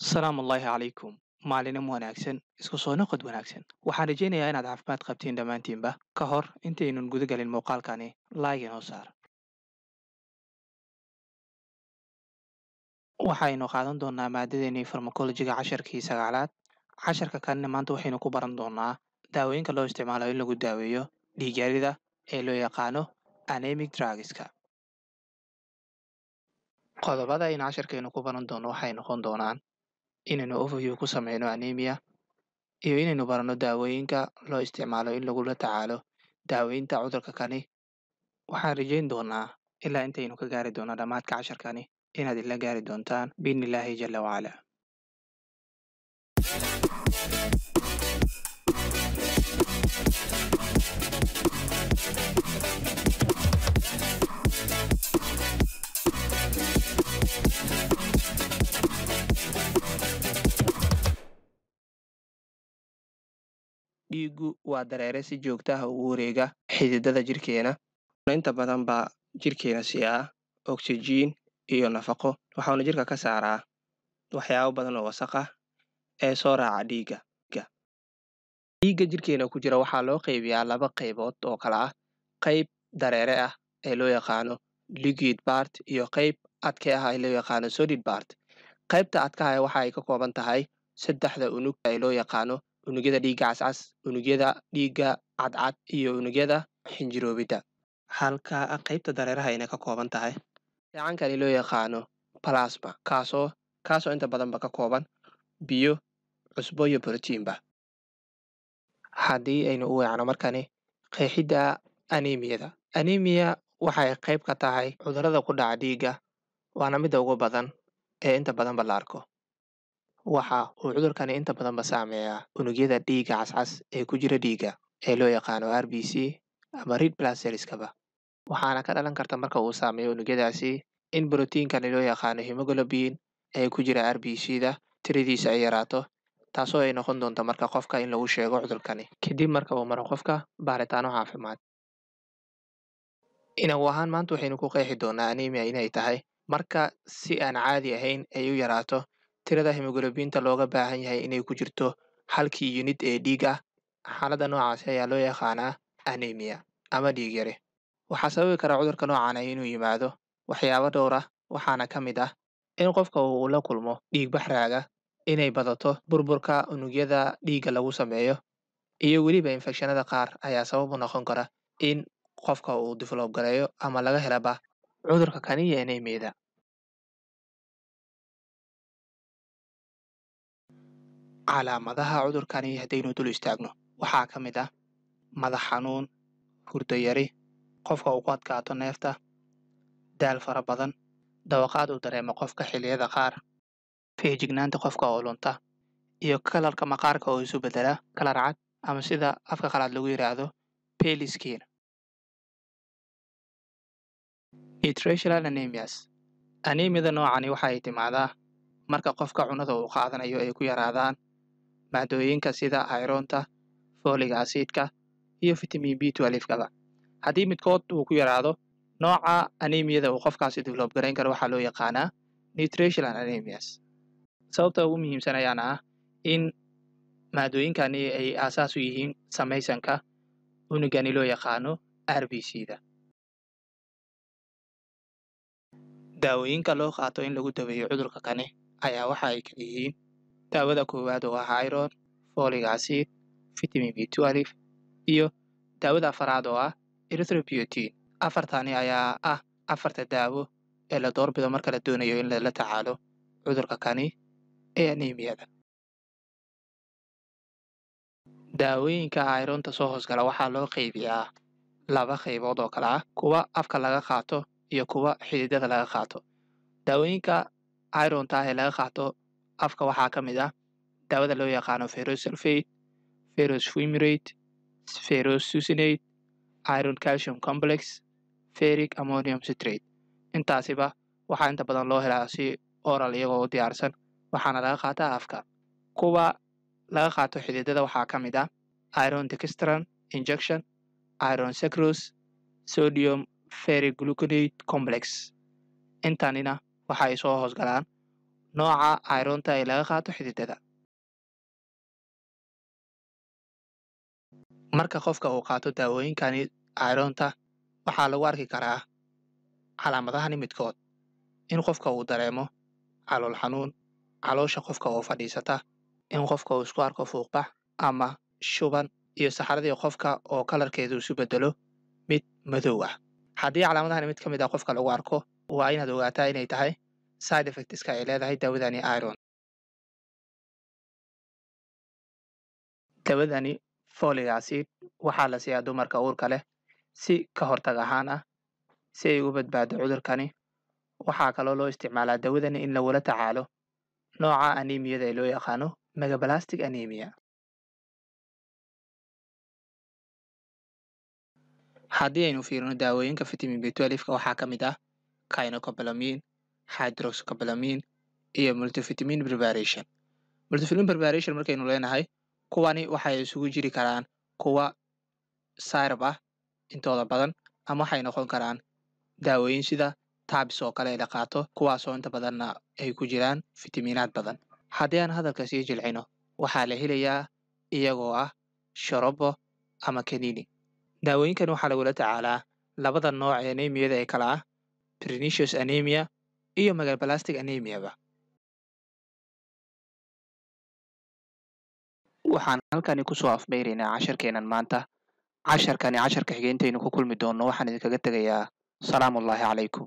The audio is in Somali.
Salaamullaahi calaykum. Maalinin wanaagsan, isku soo noqod wanaagsan. Waxaan rajaynayaa inaad caafimaad qabtiin dhammaantiinba. Ka hor intaynun guda galin muuqaalkani, like inoo saar. Waxaynu qaadan doonaa maadadeenii farmakolojiga casharkii sagaalaad. Casharka kanina maanta waxaynu ku baran doonaa daawooyinka loo isticmaalo in lagu daaweeyo dhiig-yarida ee loo yaqaano anemic drugska. Qodobada aynu casharkeenu ku baran doono waxay noqon doonaan inaynu overview ku sameyno anemia iyo inaynu barano daawooyinka loo isticmaalo in lagula tacaalo daaweynta cudurka kani. Waxaan rajayn doonaa ilaa intaynu ka gaari doono dhammaadka casharkani inaad ila gaari doontaan biidnillaahi jalla wacala. Dhiiggu waa dareere si joogto ah ugu wareega xididada jirkeena. Inta badan baa jirkeena siiyaa oksijiin iyo nafaqo, waxaana jirka ka saaraa waxyaabo badan oo wasaq ah ee soo raaca dhiigga. Dhiigga jirkeena ku jira waxaa loo qaybiyaa laba qaybood oo kala ah qayb dareere ah ee loo yaqaano liquid part iyo qayb adke ah ee loo yaqaano solid part. Qaybta adkaha waxa ay ka kooban tahay saddexda unug ee loo yaqaano unugyada dhiigga cascas, unugyada dhiigga cadcad iyo unugyada xinjiroobida. Halka qaybta dareeraha ayna ka kooban tahay dheecaankani loo yaqaano plasma, kaasoo inta badanba ka kooban biyo, cusbo iyo borotiinba. Haddii aynu u weecno markani qeexidda anemiyada. Anemia waxay qayb ka tahay cudurrada ku dhaca dhiigga, waana midda ugu badan ee inta badanba la arko. Waxa uu cudurkani inta badanba saameeyaa unugyada dhiigga cascas ee ku jira dhiigga ee loo yaqaano RBC ama red blood cellskaba. Waxaana ka dhalan karta marka uu saameeyo unugyadaasi in borotiinkani loo yaqaano hemoglobin ee ku jira RBC-da tiradiisa ay yaraato, taasoo ay noqon doonto marka qofka in lagu sheego cudurkani kadib marka uu maro qofka baaritaano caafimaad. Inagu ahaan maanta waxaynu ku qeexi doonaa anemia inay tahay marka si aan caadi ahayn ay u yaraato tirada hemoglobinta looga baahan yahay inay ku jirto halkii unit ee dhiig ah. Xaaladda noocaasi ayaa loo yaqaanaa anemia ama dhiig yari. Waxaa sababi kara cudurka noocan ah inuu yimaado waxyaabo dhowr ah, waxaana ka mid ah in qofka uu la kulmo dhiig bax raaga, inay badato burburka unugyada dhiigga lagu sameeyo, iyo weliba infekshanada qaar ayaa sabab u noqon kara in qofka uu develop gareeyo ama laga helaba cudurka kani iyo anemiyada. Calaamadaha cudurkani haddaynu dul istaagno waxaa ka mid ah madax xanuun, hurdo yari, qofka uu ku adkaato neefta, daal fara badan, dawaqaad uu dareemo qofka xilliyada qaar, feejignaanta qofka oo lunta, iyo kalarka maqaarka oo isu bedela kalar cad ama sida afka qalaad lagu yiraahdo pale skin. Nutritional anemias. Anemiyada noocani waxa ay timaadaa marka qofka cunada uu qaadanayo ay ku yaraadaan maadooyinka sida ironta, folic acidka iyo vitamin B12-kaba. Haddii midkood uu ku yaraado, nooca anemiyada uu qofkaasi develop garayn karo waxaa loo yaqaanaa nutritional anemias. Sababta ugu muhiimsan ayaana ah in maadooyinkani ay aasaas u yihiin samaysanka unugani loo yaqaano RBC-da. Daawooyinka loo qaato in lagu daweeyo cudurka kani ayaa waxa ay kala yihiin daawada koowaad oo ah iron, folic acid, vitamin B12 iyo daawada afaraad oo ah erythropoietin. Afartani ayaa ah afarta daawo ee la doorbido marka la doonayo in lala tacaalo cudurka kani ee anemiyada. Daawooyinka ironta soo hoosgala waxaa loo qaybiyaa laba qaybood oo kala ah kuwa afka laga qaato iyo kuwa xididada laga qaato. Daawooyinka ironta ah ee laga qaato afka waxaa ka mid ah daawada loo yaqaano ferrous sulfate, ferrous fumarate, ferrous succinate, iron calcium complex, ferric ammonium citrate. Intaasiba waxaa inta badan loo helaa si oral iyagoo u diyaarsan, waxaana laga qaataa afka. Kuwa laga qaato xididada waxaa ka mid ah iron dextran injection, iron sucrose, sodium ferrigluconate complex. Intanina waxa ay soo hoosgalaan nooca ironta ee laga qaato xididada. Marka qofka uu qaato daawooyinkani ironta, waxaa lagu arki karaa calaamadahani midkood: in qofka uu dareemo calool xanuun, caloosha qofka oo fadhiisata, in qofka uu isku arko fuuqbax ama shuban, iyo saxaradii qofka oo kalarkeedu isu bedelo mid madow ah. Haddii calaamadahani mid ka mid ah qofka lagu arko, waa inaad ogaataa inay tahay side effectska ay leedahay daawadani iron. Dawadani folic acid waxaa la siiyaa dumarka uurka leh si ka hortag ahaan ah, si ay uga badbaado cudurkani. Waxaa kaloo loo isticmaalaa dawadani in lagula tacaalo nooca anemiyada ee loo yaqaano megaloblastic anemia. Haddii aynu fiirino daawooyinka vitamin B12-ka, waxaa ka mid ah cyanocobalamin, hydroxycobalamin iyo multivitamin preparation. Multivitamin preparation markaynu leenahay, kuwani waxay isugu jiri karaan kuwa syrup ah intooda badan, ama waxay noqon karaan daawooyin sida tabs oo kale la qaato, kuwaasoo inta badanna ay ku jiraan fitamiinaad badan. Haddii aan hadalka sii jilcino, waxaa la helayaa iyagoo ah shorobo ama kaniini. Daawooyinkan waxaa lagula tacaalaa labada nooc ee anemiyada ee kala ah pernicious anemia iyo megaloblastic anemiaba. Waxaan halkani kusoo afmeyraynaa casharkeenan maanta. Casharkani casharka xigeenteenu ku kulmi doonno, waxaan idinkaga tegayaa salaamullaahi calaykum.